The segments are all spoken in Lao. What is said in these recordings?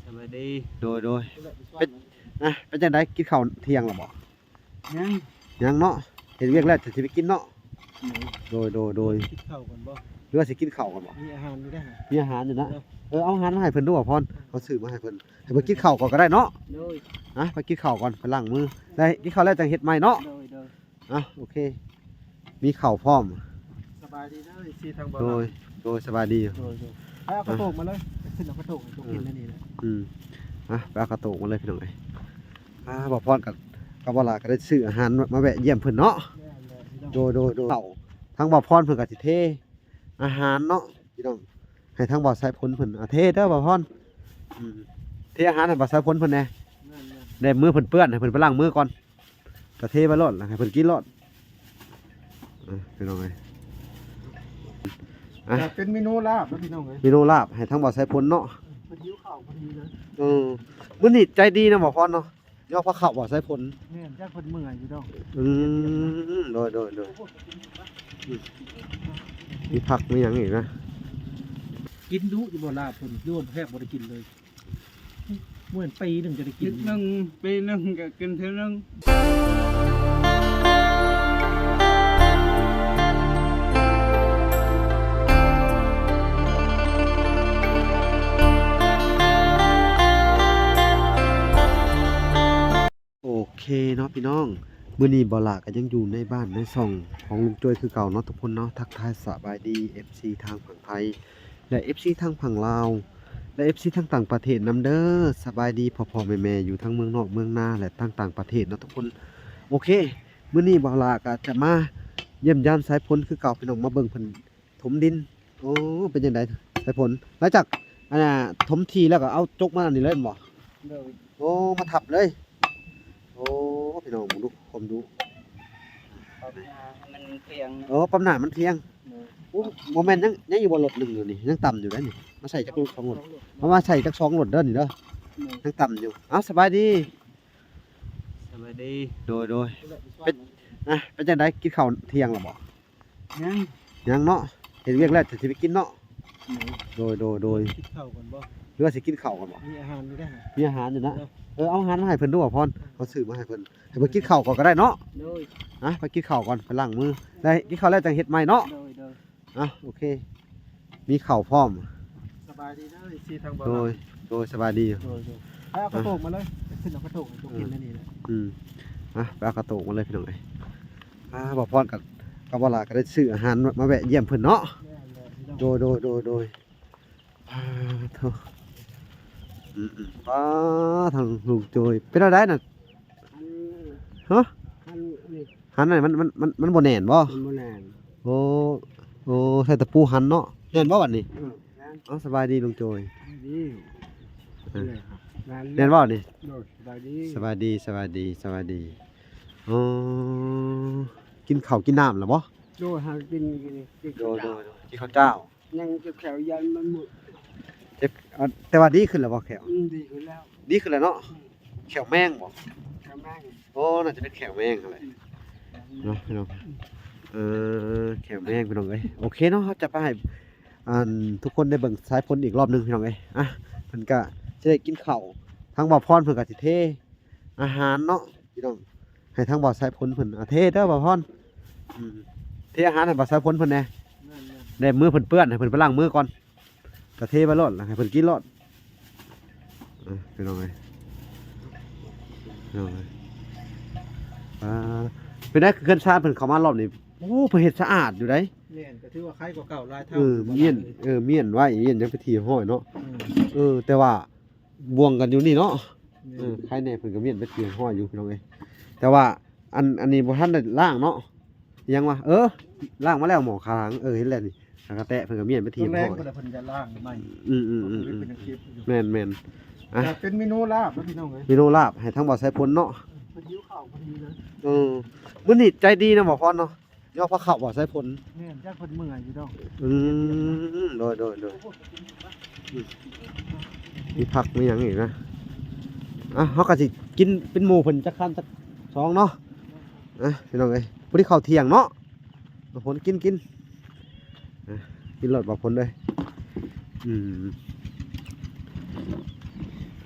ສະບາຍດີ. ໂດຍ ໂດຍ. ເປັນ ອ່ະ ເປັນຈັ່ງໃດ? ກິນເຂົ້າທ່ຽງແລ້ວບໍ່? ຍັງ ຍັງເນາະ. ເຮັດວຽກແລ້ວຈະຊິໄປກິນເນາະ. ໂດຍ ໂດຍ ໂດຍ. ກິນເຂົ້າກ່ອນບໍ່? ຫຼືວ່າຊິກິນເຂົ້າກ່ອນບໍ່? ມີອາຫານຢູ່ເດ້. ມີອາຫານຢູ່ນະ. ເອີ ເອົາອາຫານມາໃຫ້ເພິ່ນດູ ບ່າວພອນ. ເອົາຊື້ມາໃຫ້ເພິ່ນ ໃຫ້ເພິ່ນກິນເຂົ້າກ່ອນກໍໄດ້ເນາະ. ໂດຍ. ອ່ະ ໄປກິນເຂົ້າກ່ອນ ໄປລ້າງມື ແລ້ວກິນເຂົ້າແລ້ວຈັ່ງເຮັດໃໝ່ເນາະ. ໂດຍ ໂດຍ. ອ່ະ ໂອເຄ ມີເຂົ້າພ້ອມ. ສະບາຍດີເດີ ເອັຟຊີ ທາງບ່າວ. ໂດຍ ໂດຍ ສະບາຍດີ. ໂດຍ ໂດຍ. ໄປເອົາກະໂຕກມາເລີຍ ໄປຂຶ້ນເອົາກະໂຕກ ໂຕກິນແລ້ວນີ້ແຫຼະ. ອືມ ອ່ະ ໄປເອົາກະໂຕກມາເລີຍ ພີ່ນ້ອງເອີຍ. ອ່າ ບ່າວພອນກັບ ກັບບ່າວຫຼ້າກໍໄດ້ຊື້ອາຫານມາ ມາແວະຢ້ຽມເພິ່ນເນາະ. ໂດຍ ໂດຍ ໂດຍ. ເຂົ້າ ທາງບ່າວພອນເພິ່ນກໍຊິເທ ອາຫານເນາະພີ່ນ້ອງ ໃຫ້ທາງບ່າວສາຍຝົນເພິ່ນ ອາ ເທເດີບ່າວພອນ. ອືມ ເທອາຫານໃຫ້ບ່າວສາຍຝົນເພິ່ນແດ່. ແມ່ນໆ. ແດ່ ມືເພິ່ນເປື້ອນ ໃຫ້ເພິ່ນໄປລ້າງມືກ່ອນ ກະເທໄປໂລດ ໃຫ້ເພິ່ນກິນໂລດ. ເອີ ພີ່ນ້ອງເອີຍ ອ່ະ ເປັນເມນູລາບເນາະ ພີ່ນ້ອງເອີຍ. ເມນູລາບໃຫ້ທາງບ່າວສາຍຝົນເນາະ. ເພິ່ນຫິວເຂົ້າພໍດີເລີຍ. ເອີ ມື້ນີ້ໃຈດີນະບ່າວພອນເນາະ. ຍອກພາເຂົ້າບໍ່ ສາຍຝົນ? ແມ່ນ ຈັກເພິ່ນເມື່ອຍຢູ່ດອກ. ອືມ ໂດຍ ໂດຍ ໂດຍ. ອືມ ມີຜັກມີຫຍັງອີກນະ? ກິນດຸຢູ່ບໍ່ລາບເພິ່ນ ຫຼືວ່າແທບບໍ່ໄດ້ກິນເລີຍ? ບໍ່ແມ່ນປີໜຶ່ງຈະໄດ້ກິນ ປີໜຶ່ງ ປີໜຶ່ງກໍກິນເທື່ອໜຶ່ງ. ໂອເຄເນາະພີ່ນ້ອງ ມື້ນີ້ບ່າວຫຼ້າກໍຍັງຢູ່ໃນບ້ານໃນຊ່ອງຂອງລຸງໂຈ້ຍຄືເກົ່າເນາະທຸກຄົນເນາະ. ທັກທາຍສະບາຍດີເອັຟຊີທາງຝັ່ງໄທ ແລະ ເອັຟຊີທາງຝັ່ງລາວ ແລະ ເອັຟຊີທາງຕ່າງປະເທດນຳເດີ. ສະບາຍດີພໍ່ໆແມ່ໆຢູ່ທັງເມືອງນອກເມືອງນາ ແລະ ທັງຕ່າງປະເທດເນາະທຸກຄົນ. ໂອເຄ ມື້ນີ້ບ່າວຫຼ້າກໍຈະມາຢ້ຽມຢາມສາຍຝົນຄືເກົ່າພີ່ນ້ອງ ມາເບິ່ງເພິ່ນ ຖົມດິນ. ໂອ້ ເປັນຈັ່ງໃດສາຍຝົນ? ຫຼັງຈາກ ອັນນ່າ ຖົມທີ່ແລ້ວກໍເອົາຈົກມາອັນນີ້ເລີຍແມ່ນບໍ່? ໂດຍ. ໂອ້ ມາທັບເລີຍ. ໂອ້ ພີ່ນ້ອງເບິ່ງດູ ຄວາມດຸ ປັບໜ້າໃຫ້ມັນພຽງ. ໂອ້ ປັບໜ້າມັນພຽງ. ໂດຍ. ໂອ້ ບໍ່ແມ່ນ ຍັງ ຍັງຢູ່ບໍ່ ລົດໜຶ່ງຢູ່ນີ້ ຍັງຕ່ຳຢູ່ເດ້ນີ້. ມາໃສ່ຈັກລົດ ສອງລົດ ເອົາມາໃສ່ຈັກສອງລົດເດີນີ້ເດີ. ໂດຍ. ຍັງຕ່ຳຢູ່. ເອົາ ສະບາຍດີ. ສະບາຍດີ. ໂດຍ ໂດຍ. ເປັນ ອ່ະ ເປັນຈັ່ງໃດ? ກິນເຂົ້າທ່ຽງແລ້ວບໍ່? ຍັງ ຍັງເນາະ ເຮັດວຽກແລ້ວຈະຊິໄປກິນເນາະ. ໂດຍ ໂດຍ ໂດຍ. ກິນເຂົ້າກ່ອນບໍ່? ຫຼືວ່າຊິກິນເຂົ້າກ່ອນບໍ່? ມີອາຫານຢູ່ເດ້. ມີອາຫານຢູ່ນະ. ເອີ ເອົາອາຫານມາໃຫ້ເພິ່ນດູບ່າວພອນ. ເອົາຊື້ມາໃຫ້ເພິ່ນ ໃຫ້ເພິ່ນກິນເຂົ້າກ່ອນກໍໄດ້ເນາະ. ໂດຍ. ອ່ະ ໄປກິນເຂົ້າກ່ອນ ໄປລ້າງມື ແລ້ວກິນເຂົ້າແລ້ວຈັ່ງເຮັດໃໝ່ເນາະ. ໂດຍ ໂດຍ. ອ່ະ ໂອເຄ ມີເຂົ້າພ້ອມ. ສະບາຍດີເດີ ເອັຟຊີທາງບ່າວ. ໂດຍ ໂດຍ ສະບາຍດີ. ໂດຍ ໂດຍ. ໄປເອົາກະໂຕກມາເລີຍ ໄປຂຶ້ນເອົາກະໂຕກ ໂຕກິນແລ້ວນີ້ແຫຼະ. ອືມ ອ່ະ ໄປເອົາກະໂຕກມາເລີຍ ພີ່ນ້ອງເອີຍ. ອ່າ ບ່າວພອນກັບ ກັບບ່າວຫຼ້າກໍໄດ້ຊື້ອາຫານມາ ມາແວະຢ້ຽມເພິ່ນເນາະ. ໂດຍ ໂດຍ ໂດຍ ໂດຍ. ອ່າ ໂທ ອືມໆ ປ້າ ທາງລຸງໂຈຍ ເປັນແນວໃດນະ? ຮະ? ຫັ້ນນີ້ ຫັ້ນນີ້ ມັນ ມັນ ມັນ ມັນບໍ່ແໜ້ນບໍ່? ມັນບໍ່ແໜ້ນ. ໂອ້ ໂອ້ ໃສ່ຕະປູຫັ້ນເນາະ. ແໜ້ນບໍ່ບັດນີ້? ເອີ ແໜ້ນ. ເອົາ ສະບາຍດີລຸງໂຈຍ. ສະບາຍດີ. ເອີ ແໜ້ນບໍ່ນີ້? ໂດຍ ສະບາຍດີ ສະບາຍດີ ສະບາຍດີ ສະບາຍດີ. ອໍ ກິນເຂົ້າກິນນ້ຳແລ້ວບໍ່? ໂດຍ ຫາກິນ ກິນ ກິນ ໂດຍ ໂດຍ ໂດຍ. ກິນເຂົ້າເຈົ້າ. ຍັງເຈັບແຂ້ວ ຢ້ານມັນໝົດ. ເຈັບ ເອີ ແຕ່ວ່າດີຂຶ້ນແລ້ວບໍ່ແຂ້ວ? ອືມ ດີຂຶ້ນແລ້ວ. ດີຂຶ້ນແລ້ວເນາະ. ອືມ ແຂ້ວແມງບໍ່? ແຂ້ວແມງ. ໂອ້ ໜ້າຈະເປັນແຂ້ວແມງຫັ້ນແຫຼະ ອືມ ເນາະ ພີ່ນ້ອງ. ເອີ ແຂ້ວແມງ ພີ່ນ້ອງເອີຍ. ໂອເຄເນາະ ເຮົາຈະໄປໃຫ້ ອັນ ທຸກຄົນໄດ້ເບິ່ງສາຍຝົນອີກລອບໜຶ່ງ ພີ່ນ້ອງເອີຍ. ອ່ະ ເພິ່ນກະຊິໄດ້ກິນເຂົ້າ ທາງບ່າວພອນເພິ່ນກະຊິເທ ອາຫານເນາະ ພີ່ນ້ອງ ໃຫ້ທາງບ່າວສາຍຝົນເພິ່ນ ອາ ເທເດີບ່າວພອນ. ອືມ ເທອາຫານໃຫ້ບ່າວສາຍຝົນເພິ່ນແດ່. ແມ່ນໆ. ແດ່ ມືເພິ່ນເປື້ອນ ໃຫ້ເພິ່ນໄປລ້າງມືກ່ອນ ກະເທໄປໂລດ ແລ້ວໃຫ້ເພິ່ນກິນໂລດ. ອ່ະ ພີ່ນ້ອງເອີຍ ພີ່ນ້ອງເອີຍ. ອ່າ ເປັນໄດ ເຮືອນຊານເພິ່ນເຂົ້າມາລອບນີ້ ໂອ້ ເພິ່ນເຮັດສະອາດຢູ່ໃດ໋. ແມ່ນ ກໍຖືວ່າໄຄກວ່າເກົ່າຫຼາຍເທົ່າ. ເອີ ມ້ຽນ ເອີ ມ້ຽນໄວ້ ມ້ຽນຫຍັງເປັນທີ່ຮຽບຮ້ອຍເນາະ. ອືມ ເອີ ແຕ່ວ່າ ບ່ວງກັນຢູ່ນີ້ເນາະ. ແມ່ນ. ເອີ ໃຄແນ່ ເພິ່ນກໍມ້ຽນໄປທີ່ຮຽບຮ້ອຍຢູ່ ພີ່ນ້ອງເອີຍ. ແຕ່ວ່າອັນ ອັນນີ້ບໍ່ທັນໄດ້ລ້າງເນາະ. ຫຍັງວະ? ເອີ ລ້າງມາແລ້ວ ໝໍ້ຂ້າງ. ເອີ ເຫັນແລ້ວນີ້ ຫາກະແຕະ ເພິ່ນກໍມ້ຽນໄປທີ່ຮຽບຮ້ອຍ. ຕອນແລງເພິ່ນ ເພິ່ນຈະລ້າງໃໝ່. ອືມໆໆໆ. ເພິ່ນເປັນຫຍັງເກັບຢູ່. ແມ່ນໆ. ອ່ະ ເປັນເມນູລາບເນາະ ພີ່ນ້ອງເອີຍ. ເມນູລາບໃຫ້ທາງບ່າວສາຍຝົນເນາະ. ເພິ່ນຫິວເຂົ້າພໍດີເລີຍ. ເອີ ມື້ນີ້ໃຈດີນະບ່າວພອນເນາະ. ຍອກພາເຂົ້າບໍ່ ສາຍຝົນ? ແມ່ນ ຢ້ານເພິ່ນເມື່ອຍຢູ່ດອກ. ອືມ ໂດຍ ໂດຍ ໂດຍ. ອືມ ມີຜັກມີຫຍັງອີກນະ. ອ່ະ ເຮົາກໍຊິກິນເປັນໝູ່ເພິ່ນຈັກຄຳຈັກສອງເນາະ. ອ່ະ ພີ່ນ້ອງເອີຍ ພໍດີເຂົ້າທ່ຽງເນາະ. ບ່າວຝົນ ກິນ ກິນ. ອ່ະ ກິນໂລດບ່າວຝົນເອີຍ. ອືມ ເ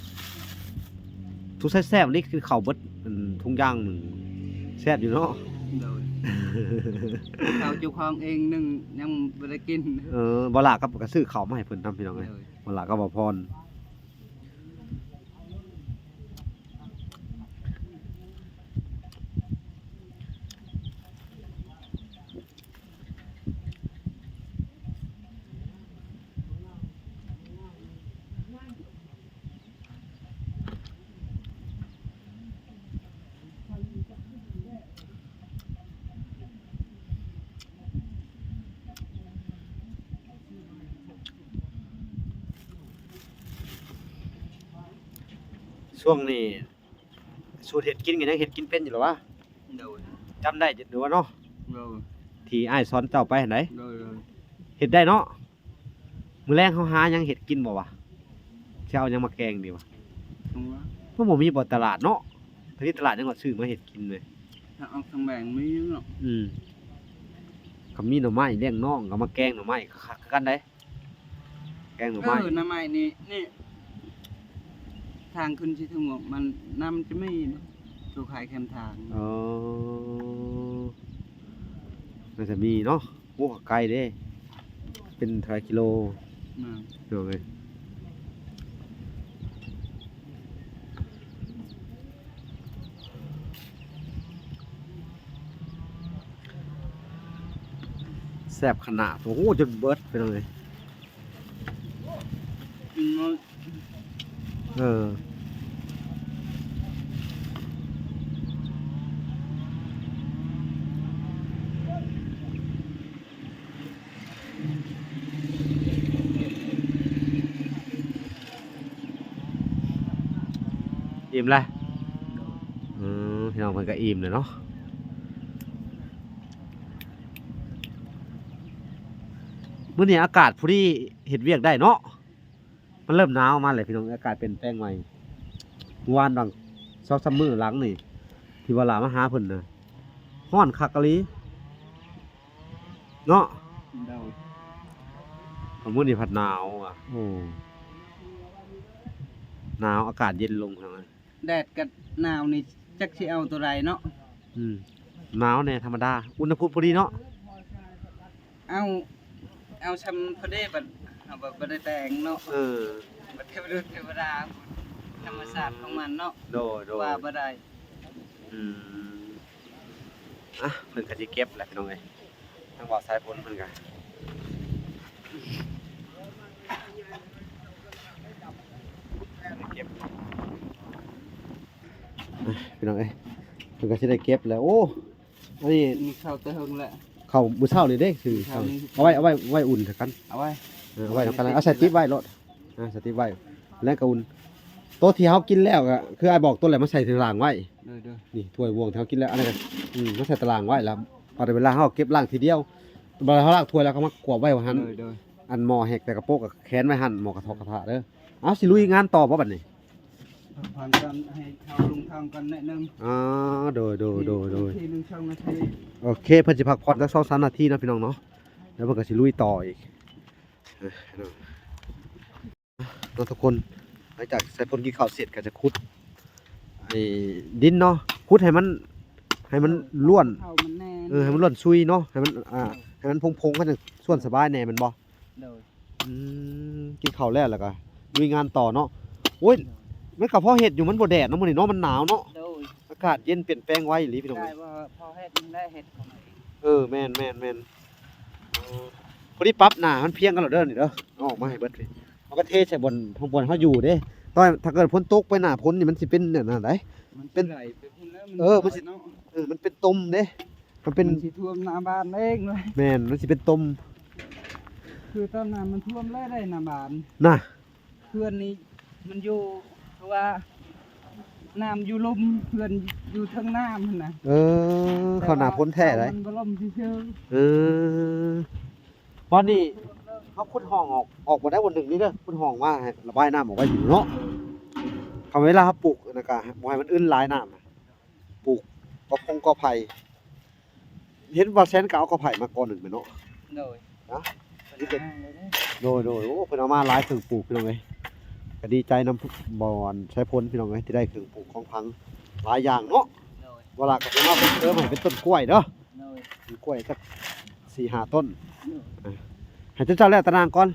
ສົງໄສແຊບອີ່ຫຼີ ກິນເຂົ້າເບິດ ອັນ ທຸງຢາງໜຶ່ງ ແຊບຢູ່ເນາະ. ໂດຍ ເຂົ້າເຈົ້າຂອງເອງໜຶ່ງຍັງບໍ່ໄດ້ກິນ. ເອີ ບໍ່ຫຼ້າກໍ ກໍຊື້ເຂົ້າມາໃຫ້ເພິ່ນນຳ ພີ່ນ້ອງເອີຍ. ໂດຍ ບໍ່ຫຼ້າກັບບໍ່ພອນ. ຊ່ວງນີ້ສູດເຮັດກິນກໍຍັງເຮັດກິນເປັນຢູ່ລະວະ? ໂດຍ ຈຳໄດ້ຢູ່ເນາະ? ໂດຍ ທີ່ອ້າຍສອນເຈົ້າໄປຫັ້ນໃດ. ໂດຍ ໂດຍ ເຮັດໄດ້ເນາະ. ມື້ແລງເຮົາຫາຫຍັງເຮັດກິນບໍ່ວະ? ຊິເອົາຫຍັງມາແກງດີວະ? ມັນບໍ່ມີບໍ່ຕະຫຼາດເນາະ? ຖ້າມີຕະຫຼາດຍັງວ່າຊື້ມາເຮັດກິນເວີຍ. ຖ້າອອກທາງແບງມີເນາະ? ອືມ ຄັນມີໜໍ່ໄມ້ລ້ຽງນ້ອງກໍມາແກງໜໍ່ໄມ້ ຄັກຄືກັນໃດ. ແກງໜໍ່ໄມ້ ເອີ ໜໍ່ໄມ້ນີ້ ນີ້ ທາງຂຶ້ນຊິເທິງໝວກມັນ ນ້ຳຈະມີເນາະ ຢູ່ຂາຍແຄມທາງ. ອໍ ໜ້າຈະມີເນາະ. ໂອ້ ໄກເດ້ ເປັນເທົ່າໃດກິໂລ? ແມ່ນ ພີ່ນ້ອງເອີຍ. ແຊບຂະໜາດ ໂອ້ໂຫ ຈົນເບິດ ພີ່ນ້ອງເອີຍ. ເອີ ອີ່ມແລ້ວ. ເອີ ພີ່ນ້ອງເພິ່ນກໍອີ່ມແລ້ວເນາະ. ມື້ນີ້ອາກາດພໍດີເຮັດວຽກໄດ້ເນາະ. ມັນເລີ່ມໜາວມາແລ້ວ ພີ່ນ້ອງ ອາກາດປ່ຽນແປງໃໝ່. ເມື່ອວານບາງສອງສາມມື້ຫຼັງນີ້ ທີ່ວ່າຫຼາມາຫາເພິ່ນນະ ຮ້ອນຄັກອີ່ຫຼີ ເນາະ. ໂດຍ ມື້ນີ້ພັດໜາວວ່ະ. ໂອ້ ໜາວ ອາກາດເຢັນລົງ. ແດດກັບໜາວນີ້ຈັກຊິເອົາໂຕໃດເນາະ. ອືມ ໜາວແດ່ທຳມະດາ ອຸນຫະພູມພໍດີເນາະ. ເອົາ ເອົາຊ່ຳພໍດີ ບັດເຮົາແບບບໍ່ໄດ້ແຕ່ງເນາະ. ເອີ ບັດເທວະລຸດເທວະດາ ທຳມະຊາດຂອງມັນເນາະ. ໂດຍ ໂດຍ ວ່າບໍ່ໄດ້. ອືມ ອ່ະ ເພິ່ນກໍຊິເກັບແຫຼະ ພີ່ນ້ອງເອີຍ. ທາງບ່າວສາຍຝົນເພິ່ນກໍເກັບ ພີ່ນ້ອງເອີຍ ເພິ່ນກໍຊິໄດ້ເກັບແລ້ວ. ໂອ້ ອັນນີ້ ນີ້ເຂົ້າແຕ່ເຫິງແລ້ວ ເຂົ້າມື້ເຊົ້ານີ້ເດ້ ຄື ເຂົ້ານີ້ ເອົາໄວ້ ເອົາໄວ້ ໄວ້ອຸ່ນໃສ່ກັນ ເອົາໄວ້ ເອີ ເອົາໄວ້ນຳກັນ ເອົາໃສ່ຕິບໄວ້ໂລດ ອ່າ ໃສ່ຕິບໄວ້ ແລ້ວກໍອຸ່ນ. ໂຕທີ່ເຮົາກິນແລ້ວກໍຄືອ້າຍບອກ ໂຕແຫຼະມາໃສ່ຕາລາງໄວ້. ໂດຍໆ ນີ້ຖ້ວຍບ່ວງທີ່ເຮົາກິນແລ້ວ ອັນນັ້ນກໍ ອືມ ມາໃສ່ຕາລາງໄວ້ ແລ້ວບັດເວລາເຮົາເກັບລ້າງທີດຽວ ບັດເຮົາລ້າງຖ້ວຍແລ້ວກໍມາກວບໄວ້ວ່າຫັ້ນ. ໂດຍໆ ອັນໝໍ້ແຮກແຕ່ກະໂປະກໍແຂວນໄວ້ຫັ້ນ ໝໍ້ກະທົກກະທະເດີ. ເອົາ ຊິລຸຍງານຕໍ່ບໍ່ບັດນີ້? ພັກຜ່ອນກ່ອນ ໃຫ້ເຂົາລົງທາງກ່ອນໜ້ອຍໜຶ່ງ. ອໍ ໂດຍໆໆໆ ໂອເຄ ໜຶ່ງສອງນາທີ. ໂອເຄ ເພິ່ນຊິພັກຜ່ອນຈັກສອງສາມນາທີເນາະ ພີ່ນ້ອງເນາະ ແລ້ວເພິ່ນກໍຊິລຸຍຕໍ່ອີກ. ເນາະ ເນາະທຸກຄົນ ຫຼັງຈາກສາຍຝົນກິນເຂົ້າເສັດກໍຈະຂຸດໄອ້ດິນເນາະ ຂຸດໃຫ້ມັນ ໃຫ້ມັນລ້ວນ ເອີ ເຂົ້າມັນແໜ້ນ ເອີ ໃຫ້ມັນລ້ວນຊຸຍເນາະ ໃຫ້ມັນ ອ່າ ໃຫ້ມັນພົງໆ ມັນຈັ່ງສ່ວນສະບາຍແດ່ແມ່ນບໍ່? ໂດຍ ອືມ ກິນເຂົ້າແລ້ວ ແລ້ວກໍລຸຍງານຕໍ່ເນາະ. ໂອ້ຍ ມັນກໍພໍເຮັດຢູ່ ມັນບໍ່ແດດເນາະມື້ນີ້ເນາະ ມັນໜາວເນາະ. ໂດຍ ອາກາດເຢັນປ່ຽນແປງໄວອີ່ຫຼີ ພີ່ນ້ອງເອີຍ. ໄດ້ບໍ່ພໍເຮັດ ໄດ້ເຮັດຂອງມັນເອງ. ເອີ ແມ່ນໆໆ ເອີ ພໍດີປັບໜ້າໃຫ້ມັນພຽງກັນໂລດເດີນີ້ເດີ ເອົາອອກມາໃຫ້ເບິດພີ້ ເອົາໄປເທໃສ່ບ່ອນ ບ່ອນເຮົາຢູ່ເດ້. ຕອນ ຖ້າເກີດຝົນຕົກໄປໜ້າຝົນນີ້ ມັນຊິເປັນແນວນັ້ນໃດ໋ ມັນຊິໄຫຼໄປພຸ້ນແລ້ວ ເອີ ມັນຊິ ເນາະ ເອີ ມັນເປັນຕົມເດ້ ມັນເປັນ ມັນຊິຖ້ວມໜ້າບ້ານເອງເລີຍ. ແມ່ນ ມັນຊິເປັນຕົມ ຄືຕອນນັ້ນມັນຖ້ວມເລີຍໄດ໋ໜ້າບ້ານນະ. ເຮືອນນີ້ມັນຢູ່ ເພາະວ່ານ້ຳຢູ່ລຸ່ມ ເຮືອນຢູ່ເທິງນ້ຳຫັ້ນນະ. ເອີ ເຂົ້າໜ້າຝົນແທ້ໄດ໋ ມັນບໍ່ລົ້ມຊື່ໆ. ເອີ ຕອນນີ້ເຮົາຂຸດຮ່ອງອອກ ອອກບ່ອນໃດບ່ອນໜຶ່ງນີ້ເດີ ຂຸດຮ່ອງມາໃຫ້ລະບາຍນ້ຳອອກໄວ້ຢູ່ເນາະ. ຄັນເວລາເຮົາປູກ ອັນນັ້ນກະບໍ່ໃຫ້ມັນອຶນຫຼາຍນ້ຳ ປູກກໍພົງກໍໄຜ່ ເຫັນບ່າວແສນກໍເອົາກໍໄຜ່ມາກ່ອນໜຶ່ງແມ່ນເນາະ. ໂດຍ ນະ ໂດຍໆ ໂອ້ ເພິ່ນເອົາມາຫຼາຍເຄື່ອງປູກ ພີ່ນ້ອງເອີຍ. ກໍດີໃຈນຳບ່ອນໄຊພົນພີ່ນ້ອງເອີຍ ທີ່ໄດ້ເຄື່ອງປູກຂອງຝັງຫຼາຍຢ່າງເນາະ. ໂດຍ ບໍ່ລະກໍຊິມາເພີ່ມເຕີມໃຫ້ເປັນຕົ້ນກ້ວຍເດີ. ໂດຍ ຕົ້ນກ້ວຍຈັກສີ່ຫ້າຕົ້ນ. ໂດຍ ເອີ ໃຫ້ເຈົ້າແລ້ວຕານາງກ່ອນ.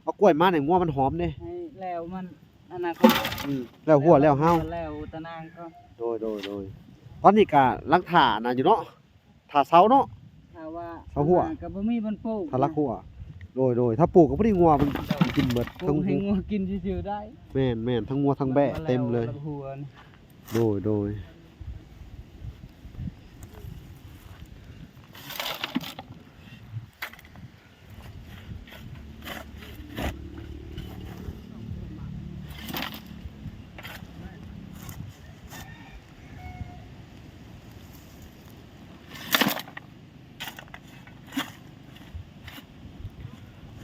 ເອົາກ້ວຍມາໃຫ້ງົວມັນຫອມເດ້. ໃຫ້ແລ້ວມັນອັນນັ້ນກ່ອນ. ອືມ ແລ້ວຫົວແລ້ວຫາວ ແລ້ວຕານາງກ່ອນ. ໂດຍ ໂດຍ ໂດຍ. ຕອນນີ້ກໍລັງຖ້າອັນນັ້ນຢູ່ເນາະ. ຖ້າເຊົາເນາະ ຖ້າວ່າເຊົາຫົວ ອັນນັ້ນກໍບໍ່ມີບ່ອນປູກ ຖ້າລັກຫົວ. ໂດຍ ໂດຍ. ຖ້າປູກກໍພໍດີງົວມັນກິນເບິດ ປູກໃຫ້ງົວກິນຊື່ໆໄດ້. ແມ່ນໆ ທັງງົວທັງແບ້ເຕັມເລີຍ. ລັກຫົວ ລັກຫົວ. ໂດຍ ໂດຍ.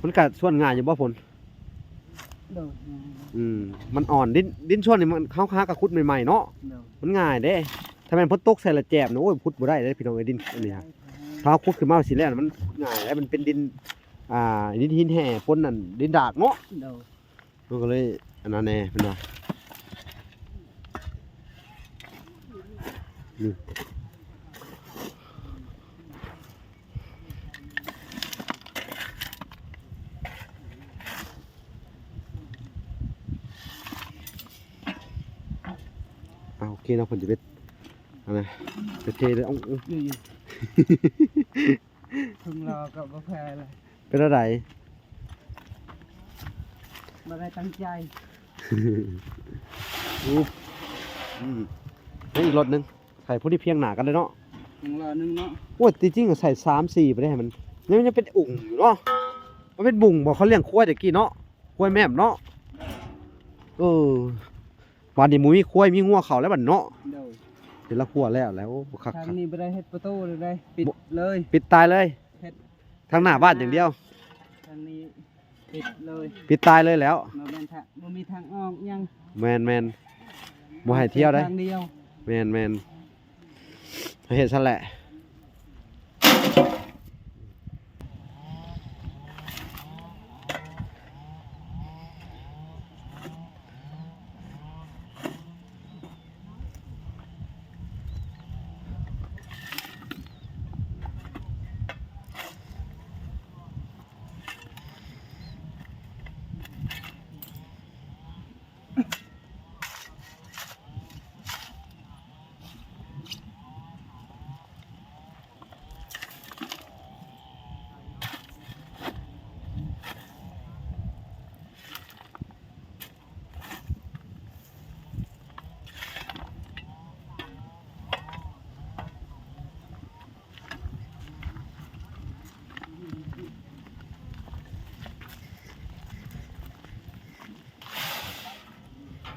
ມັນກະສ່ວນງ່າຍຢູ່ບໍ່ ຝົນ? ໂດຍ ງ່າຍ. ອືມ ມັນອ່ອນ ດິນ ດິນສ່ວນນີ້ມັນ ເຮົາຫາກໍຂຸດໃໝ່ໆເນາະ. ໂດຍ ມັນງ່າຍເດ້. ຖ້າແມ່ນຝົນຕົກໃສ່ລະແຈບນະ ໂອ້ຍ ຂຸດບໍ່ໄດ້ເດ້ພີ່ນ້ອງເອີຍ ດິນອັນນີ້. ຖ້າເຮົາຂຸດຂຶ້ນມາຊິແລ້ວ ມັນງ່າຍ ແລ້ວມັນເປັນດິນ ອ່າ ດິນຫີນແຮ່ປົນອັນດິນດາກເນາະ. ໂດຍ ມັນກໍເລີຍອັນນັ້ນແດ່ເພິ່ນວ່າ. ນີ້ ອ່າ ໂອເຄເນາະ ເພິ່ນຈະເປັດອັນນັ້ນ ຈະເທເລີຍ. ເອົ້າ ເອົ້າ ຢູ່ໆ ເພິ່ງລໍກໍບໍ່ແພ້ເລີຍ. ເປັນແນວໃດ? ບໍ່ໄດ້ຕັ້ງໃຈ. ອືມ ອືມ ຍັງອີກລົດໜຶ່ງ ໃສ່ຜູ້ນີ້ພຽງໜ້າກັນເລີຍເນາະ. ຍັງລໍໜຶ່ງເນາະ. ໂອ້ຍ ທີ່ຈິງໃສ່ສາມສີ່ໄປໄດ້ໃຫ້ມັນ ຍັງ ຍັງເປັນອຸ່ງຢູ່ເນາະ. ມັນເປັນບຸງບໍ່ ເຂົາລ້ຽງຄວາຍແຕ່ກີ້ເນາະ ຄວາຍແມ່ມເນາະ. ເອີ ບາດນີ້ບໍ່ມີຄວາຍມີງົວເຂົ້າແລ້ວບັດເນາະ. ໂດຍ ເຮັດລະຄົວແລ້ວແຫຼະ. ໂອ້ ບໍ່ຄັກ ທາງນີ້ບໍ່ໄດ້ເຮັດປະຕູເລີຍ ປິດເລີຍ ປິດຕາຍເລີຍ. ເຮັດ ທາງໜ້າບ້ານຢ່າງດຽວ ທາງນີ້ປິດເລີຍ ປິດຕາຍເລີຍແລ້ວ. ບໍ່ແມ່ນທາງ ບໍ່ມີທາງອອກຫຍັງ. ແມ່ນໆ ບໍ່ໃຫ້ທ່ຽວໄດ້ ທາງດຽວ. ແມ່ນໆ ເຮັດຊັ້ນແຫຼະ.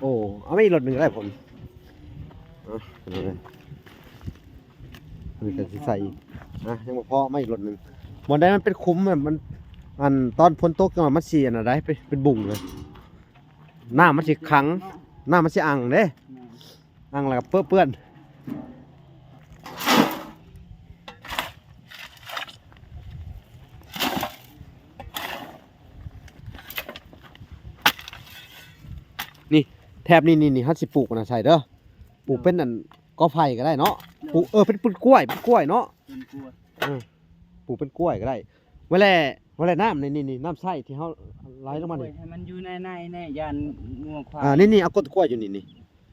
ໂອ້ ເອົາມາອີກລົດໜຶ່ງກໍໄດ້ຜົນ. ເອົາ ນີ້ກໍຊິໃສ່ອີກນະ ຍັງບໍ່ພໍ ມາອີກລົດໜຶ່ງ. ບ່ອນໃດມັນເປັນຂຸມ ມັນ ອັນ ຕອນຝົນຕົກ ມັນຊິອັນນັ້ນໄດ໋ ເປັນ ເປັນບຸງເລີຍ. ນ້ຳມັນຊິຂັງ ນ້ຳມັນຊິອັ່ງເດ້. ແມ່ນ ອັ່ງແລ້ວກໍເປິເປື້ອນ. ນີ້ ແຖບນີ້ ນີ້ ນີ້ ເຮົາຊິປູກອັນນັ້ນໃສ່ເດີ. ປູກເປັນອັນ ກໍໄຜ່ກໍໄດ້ເນາະ. ໂດຍ ປູກ ເອີ ເປັນຕົ້ນກ້ວຍ ເປັນກ້ວຍເນາະ. ເປັນກ້ວຍ ເອີ ປູກເປັນກ້ວຍກໍໄດ້. ເວລາ ເວລານ້ຳນີ້ ນີ້ ນີ້ ນ້ຳໃຊ້ທີ່ເຮົາໄຫຼລົງມານີ້ ໃຫ້ມັນຢູ່ໃນ ໃນ ໃນ ຢ້ານງົວຄວາຍ. ອ່າ ນີ້ ນີ້ ເອົາຕົ້ນກ້ວຍຢູ່ນີ້ ນີ້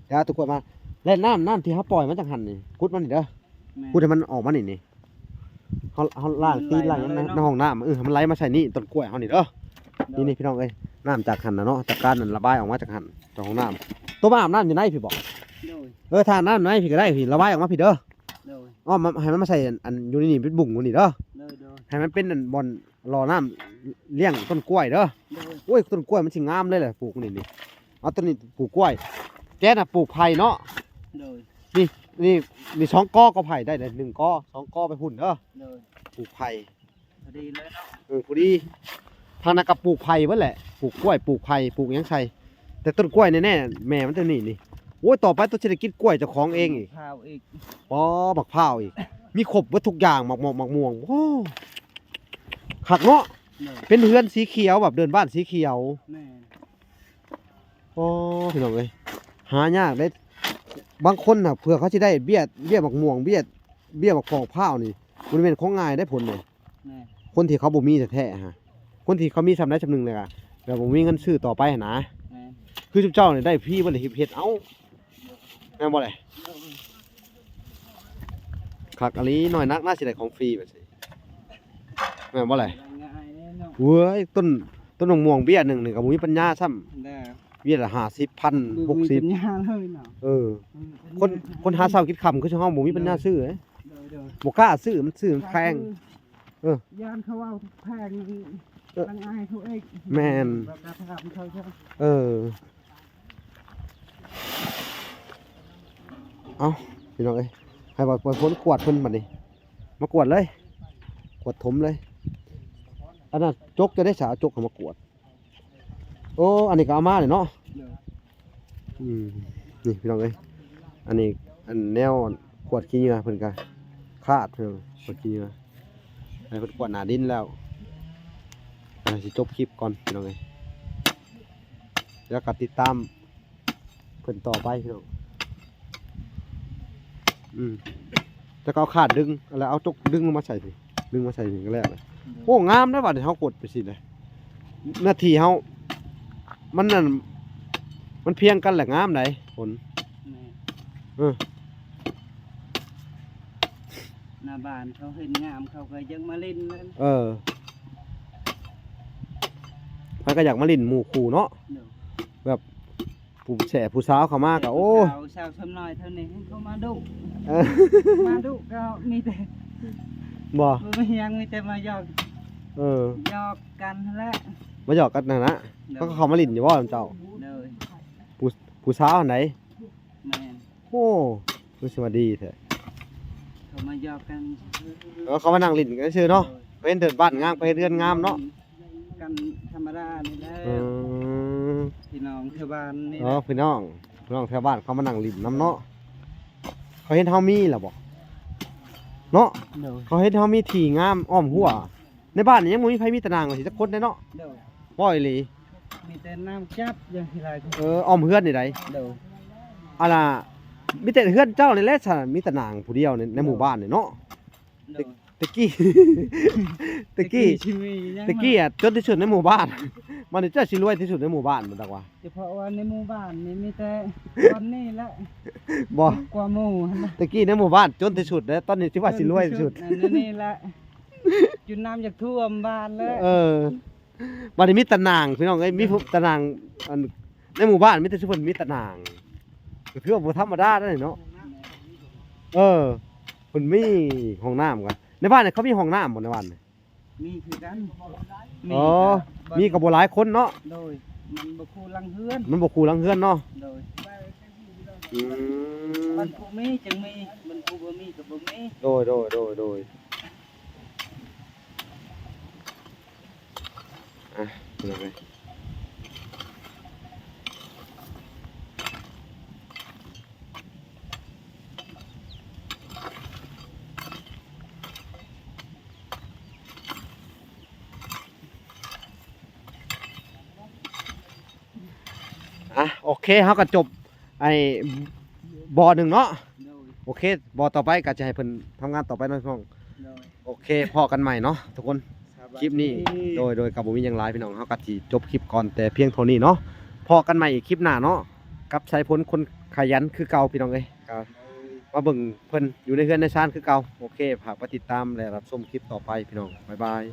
ເອົາຕົ້ນກ້ວຍມາ ແລະ ນ້ຳ ນ້ຳທີ່ເຮົາປ່ອຍມາຈາກຫັ້ນນີ້ ຂຸດມານີ້ເດີ. ແມ່ນ ຂຸດໃຫ້ມັນອອກມານີ້ ນີ້ ເຮົາ ເຮົາລ້າງຕີນລ້າງຫຍັງໃນ ໃນຫ້ອງນ້ຳ ເອີ ໃຫ້ມັນໄຫຼມາໃສ່ນີ້ ຕົ້ນກ້ວຍເຮົານີ້ເດີ. ໂດຍ ນີ້ ນີ້ ພີ່ນ້ອງເອີຍ ນ້ຳຈາກຫັ້ນນະເນາະ ຈາກການນັ້ນລະບາຍອອກມາຈາກຫັ້ນ ຈາກຫ້ອງນ້ຳ. ໂຕມາອາບນ້ຳຢູ່ໃນພີ້ບໍ? ໂດຍ ເອີ ຖ້າອາບນ້ຳໃນພີ້ກໍໄດ້ ພີ້ ລະບາຍອອກມາພີ້ເດີ. ໂດຍ ອ້ອມ ໃຫ້ມັນມາໃສ່ອັນ ອັນຢູ່ໃນນີ້ເປັນບຸງຢູ່ນີ້ເດີ. ໂດຍ ໂດຍ ໃຫ້ມັນເປັນອັນບ່ອນ ລໍນ້ຳລ້ຽງຕົ້ນກ້ວຍເດີ. ໂດຍ ໂອ້ຍ ຕົ້ນກ້ວຍມັນຊິງາມເລີຍແຫຼະ ປູກນີ້ ນີ້ ເອົາຕົ້ນນີ້ປູກກ້ວຍ ແກນະປູກໄຜ່ເນາະ. ໂດຍ ນີ້ ນີ້ ນີ້ສອງກໍກໍໄຜ່ໄດ້ເດ້ ໜຶ່ງກໍສອງກໍໄປພຸ້ນເດີ. ໂດຍ ປູກໄຜ່ ພໍດີເລີຍເນາະ. ເອີ ພໍດີ ທາງນັ້ນກໍປູກໄຜ່ເບິດແຫຼະ ປູກກ້ວຍ ປູກໄຜ່ ປູກຫຍັງໃສ່ ແຕ່ຕົ້ນກ້ວຍແນ່ໆ ແມ່ມັນຕົວນີ້ນີ້. ໂອ້ຍ ຕໍ່ໄປໂຕຊິໄດ້ກິນກ້ວຍເຈົ້າຂອງເອງອີກ ໝາກພ້າວອີກ ອໍ ໝາກພ້າວອີກ ມີຄົບເບິດທຸກຢ່າງ ໝາກໝອກ ໝາກມ່ວງ ໂອ້ ຄັກເນາະ. ໂດຍ ເປັນເຮືອນສີຂຽວ ແບບເດີ່ນບ້ານສີຂຽວ. ແມ່ນ ອໍ ພີ່ນ້ອງເອີຍ ຫາຍາກເດ້. ບາງຄົນນະ ເພື່ອເຂົາຊິໄດ້ເບ້ຍ ເບ້ຍໝາກມ່ວງ ເບ້ຍ ເບ້ຍໝາກຟອກພ້າວນີ້ ບໍ່ແມ່ນຂອງງ່າຍເດ້ຜົນນີ້. ແມ່ນ ຄົນທີ່ເຂົາບໍ່ມີແທ້ໆຫັ້ນ ຄົນທີ່ເຂົາມີສ່ຳໃດສ່ຳໜຶ່ງແລ້ວກະ ແບບບໍ່ມີເງິນຊື້ຕໍ່ໄປຫັ້ນນະ. ແມ່ນ ຄືຊຸມເຈົ້ານີ້ໄດ້ຟຣີເບິດເລີຍ ເຮັດເອົາ ແມ່ນບໍ່ແຫຼະ? ຄັກອີ່ຫຼີ ນ້ອຍນັກນະ ຊິໄດ້ຂອງຟຣີແບບນີ້ ແມ່ນບໍ່ແຫຼະ? ງ່າຍເດ້ເນາະ ເວີຍ ຕົ້ນ ຕົ້ນໝາກມ່ວງເບ້ຍໜຶ່ງນີ້ກໍບໍ່ມີປັນຍາຊ້ຳ. ເບ້ຍລະຫ້າສິບພັນ ບໍ່ມີ ຫົກສິບ ປັນຍາເລີຍເນາະ. ເອີ ອືມ ຄົນ ຄົນຫາເຊົ້າກິນຄ່ຳຄືເຮົາບໍ່ມີປັນຍາຊື້ເດ້. ໂດຍ ໂດຍ ບໍ່ກ້າຊື້ ມັນຊື້ມັນແພງ. ເອີ ຢ້ານເຂົາເວົ້າແພງ ເອີ ລະອາຍເຂົາເອງ. ແມ່ນ ບໍ່ກ້າຖາມເຂົາ. ເອີ ເອົ້າ ພີ່ນ້ອງເອີຍ ໃຫ້ບ່າວພວນກວດເພິ່ນບັດນີ້ ມາກວດເລີຍ ກວດຖົມເລີຍ. ອັນນັ້ນຈົກຈະໄດ້ສາ ເອົາຈົກເຂົ້າມາກວດ. ໂອ້ ອັນນີ້ກໍເອົາມານີ້ເນາະ. ໂດຍ ອືມ ນີ້ພີ່ນ້ອງເອີຍ ອັນນີ້ ອັນແນວຂວດຂີ້ເຫຍື້ອເພິ່ນກໍຂາດ ພີ່ນ້ອງ ຂວດຂີ້ເຫຍື້ອ ໃຫ້ເພິ່ນກວດໜ້າດິນແລ້ວ ອ່າ ຊິຈົບຄລິບກ່ອນພີ່ນ້ອງເອີຍ ແລ້ວກໍຕິດຕາມ ເພິ່ນຕໍ່ໄປພີ່ນ້ອງ. ອືມ ແລ້ວກໍເອົາຄາດດຶງ ແລ້ວເອົາຈົກດຶງລົງມາໃສ່ພີ້ ດຶງມາໃສ່ພີ້ກໍແລ້ວ. ໂອ້ ງາມເດ້ ບາດນີ້ເຮົາກົດໄປຊີ້ເດ້ ເນື້ອທີ່ເຮົາ ມັນນັ້ນ ມັນພຽງກັນແຫຼະ ງາມໃດ໋ ຜົນ. ແມ່ນ ເອີ ໜ້າບ້ານເຂົາເຫັນງາມ ເຂົາກໍຢາກມາຫຼິ້ນ. ເອີ ໃຜກໍຢາກມາຫຼິ້ນໝູ່ຄູ່ເນາະ. ໂດຍ ແບບ ຜູ້ແຊະຜູ້ສາວເຂົ້າມາກໍ ໂອ້ ຜູ້ສາວ ສາວສ່ຳນ້ອຍເທົ່ານີ້ເຂົາມາດຸ ເອີ ມາດຸກໍມີແຕ່ ບໍ່ ບໍ່ມີຫຍັງ ມີແຕ່ມາຫຍອກ ເອີ ຫຍອກກັນຫັ້ນແຫຼະ ມາຫຍອກກັນຫັ້ນນະ. ໂດຍ ເຂົາກໍເຂົ້າມາຫຼິ້ນຢູ່ບໍ່ນຳເຈົ້າ? ໂດຍ ຜູ້ ຜູ້ສາວຫັ້ນໃດ? ແມ່ນ ໂອ້ ຄືຊິວ່າດີແທ້ ເຂົາມາຫຍອກກັນ ເອີ ເຂົາມານັ່ງຫຼິ້ນກັນຊື່ເນາະ. ໂດຍ ເພິ່ນເດີນບ້ານງາມ ເພິ່ນເຮືອນງາມເນາະ ກັນທຳມະດານີ້ແຫຼະ. ອືມ ພີ່ນ້ອງແຖວບ້ານນີ້ ເອີ ແຫຼະ ພີ່ນ້ອງ ພີ່ນ້ອງແຖວບ້ານເຂົາມານັ່ງຫຼິ້ນນຳເນາະ. ເຂົາເຫັນເຮົາມີແລ້ວບໍ່ເນາະ? ໂດຍ ເຂົາເຫັນເຮົາມີທີ່ງາມອ້ອມຮົ້ວ. ໃນບ້ານນີ້ຍັງບໍ່ມີໃຜມີຕາໜ່າງວ່າຊິຈັກຄົນເດ້ເນາະ. ໂດຍ ບໍ່ອີ່ຫຼີ ມີແຕ່ນ້ຳຈັບຢ່າງທີ່ຫຼາຍ. ເອີ ອ້ອມເຮືອນນີ້ໃດ? ໂດຍ ອັນນ່າ ມີແຕ່ເຮືອນເຈົ້ານີ້ແຫຼະ ມີຕາໜ່າງຜູ້ດຽວໃນ ໃນໝູ່ບ້ານນີ້ເນາະ. ໂດຍ ແຕ່ ແຕ່ກີ້ ແຕ່ກີ້ ແຕ່ກີ້ອະ ຈົນທີ່ສຸດໃນໝູ່ບ້ານ ບັດນີ້ເຈົ້າຊິລວຍທີ່ສຸດໃນໝູ່ບ້ານ ມັນຈັກວ່າ ສະເພາະວ່າໃນໝູ່ບ້ານນີ້ມີແຕ່ບ່ອນນີ້ແຫຼະ ບໍ່ ກວ່າໝູ່ຫັ້ນນະ. ແຕ່ກີ້ໃນໝູ່ບ້ານຈົນທີ່ສຸດເດ້ ຕອນນີ້ຊິວ່າຊິລວຍທີ່ສຸດ ອັນນີ້ແຫຼະ ຈົນນ້ຳຢາກຖ້ວມບ້ານແລ້ວ. ເອີ ບັດນີ້ມີຕາໜ່າງ ພີ່ນ້ອງເອີຍ ມີ ໂດຍ ຕາໜ່າງ ອັນ ໃນໝູ່ບ້ານມີແຕ່ຊຸມເພິ່ນມີຕາໜ່າງ ກໍຖືວ່າບໍ່ທຳມະດາເດ້ເນາະ. ເອີ ເພິ່ນມີຫ້ອງນ້ຳກະ ໃນບ້ານນີ້ເຂົາມີຫ້ອງນ້ຳບໍ່ໃນບ້ານນີ້? ມີຄືກັນ ມີ ອໍ ກໍ ມີກໍບໍ່ຫຼາຍຄົນເນາະ. ໂດຍ ມັນບໍ່ຄູ່ຫຼັງເຮືອນ ມັນບໍ່ຄູ່ຫຼັງເຮືອນເນາະ. ໂດຍ ອືມ ມັນຜູ້ມີຈຶ່ງມີ ມັນຜູ້ບໍ່ມີກໍບໍ່ມີ. ໂດຍ ໂດຍ ໂດຍ ໂດຍ ອ່ະ ພີ່ນ້ອງເອີຍ ອ່ະ ໂອເຄ ເຮົາກໍຈົບ ໄອ້ ບໍ່ໜຶ່ງເນາະ. ໂດຍ ໂອເຄ ບໍ່ຕໍ່ໄປກໍຈະໃຫ້ເພິ່ນທຳງານຕໍ່ໄປເນາະພີ່ນ້ອງ. ໂດຍ ໂອເຄ ພໍ້ກັນໃໝ່ເນາະທຸກຄົນ. ສະບາຍດີ ຄລິບນີ້ ໂດຍ ໂດຍ ກໍບໍ່ມີຫຍັງຫຼາຍພີ່ນ້ອງ ເຮົາກໍຊິຈົບຄລິບກ່ອນແຕ່ພຽງເທົ່ານີ້ເນາະ. ພໍ້ກັນໃໝ່ອີກຄລິບໜ້າເນາະ ກັບສາຍຝົນຄົນຂະຫຍັນຄືເກົ່າພີ່ນ້ອງເອີຍ. ກໍມາເບິ່ງເພິ່ນຢູ່ໃນເຮືອນໃນຊານຄືເກົ່າ. ໂອເຄ ຝາກໄປຕິດຕາມ ແລະ ຮັບຊົມຄລິບຕໍ່ໄປພີ່ນ້ອງ. ບາຍບາຍ.